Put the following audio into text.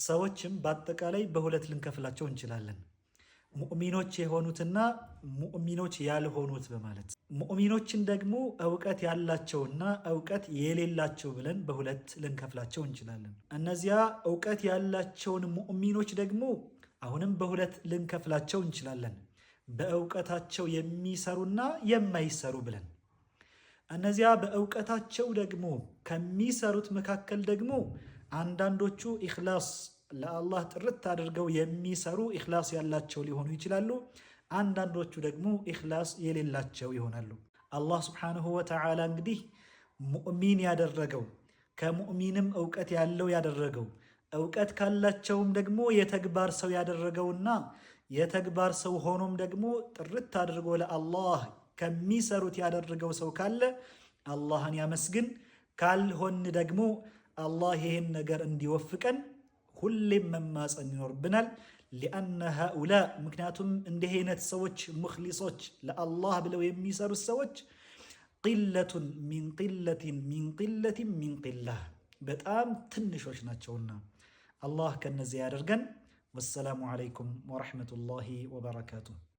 ሰዎችም በአጠቃላይ በሁለት ልንከፍላቸው እንችላለን። ሙእሚኖች የሆኑትና ሙእሚኖች ያልሆኑት በማለት። ሙእሚኖችን ደግሞ እውቀት ያላቸውና እውቀት የሌላቸው ብለን በሁለት ልንከፍላቸው እንችላለን። እነዚያ እውቀት ያላቸውን ሙእሚኖች ደግሞ አሁንም በሁለት ልንከፍላቸው እንችላለን። በእውቀታቸው የሚሰሩና የማይሰሩ ብለን። እነዚያ በእውቀታቸው ደግሞ ከሚሰሩት መካከል ደግሞ አንዳንዶቹ ኢኽላስ ለአላህ ጥርት አድርገው የሚሰሩ ኢኽላስ ያላቸው ሊሆኑ ይችላሉ። አንዳንዶቹ ደግሞ ኢኽላስ የሌላቸው ይሆናሉ። አላህ سبحانه وتعالى እንግዲህ ሙእሚን ያደረገው፣ ከሙእሚንም እውቀት ያለው ያደረገው፣ እውቀት ካላቸውም ደግሞ የተግባር ሰው ያደረገውና የተግባር ሰው ሆኖም ደግሞ ጥርት አድርጎ ለአላህ ከሚሰሩት ያደረገው ሰው ካለ አላህን ያመስግን። ካልሆን ደግሞ አላህ ይህን ነገር እንዲወፍቀን ሁሌም መማፀን ይኖርብናል። لأن هؤلاء ምክንያቱም እንዲህ አይነት ሰዎች ሙኽሊሶች ለአላህ ብለው የሚሰሩት ሰዎች قلة من قلة من قلة من قلة በጣም ትንሾች ናቸውና አላህ ከነዚያ ያደርገን። والسلام عليكم ورحمة الله وبركاته።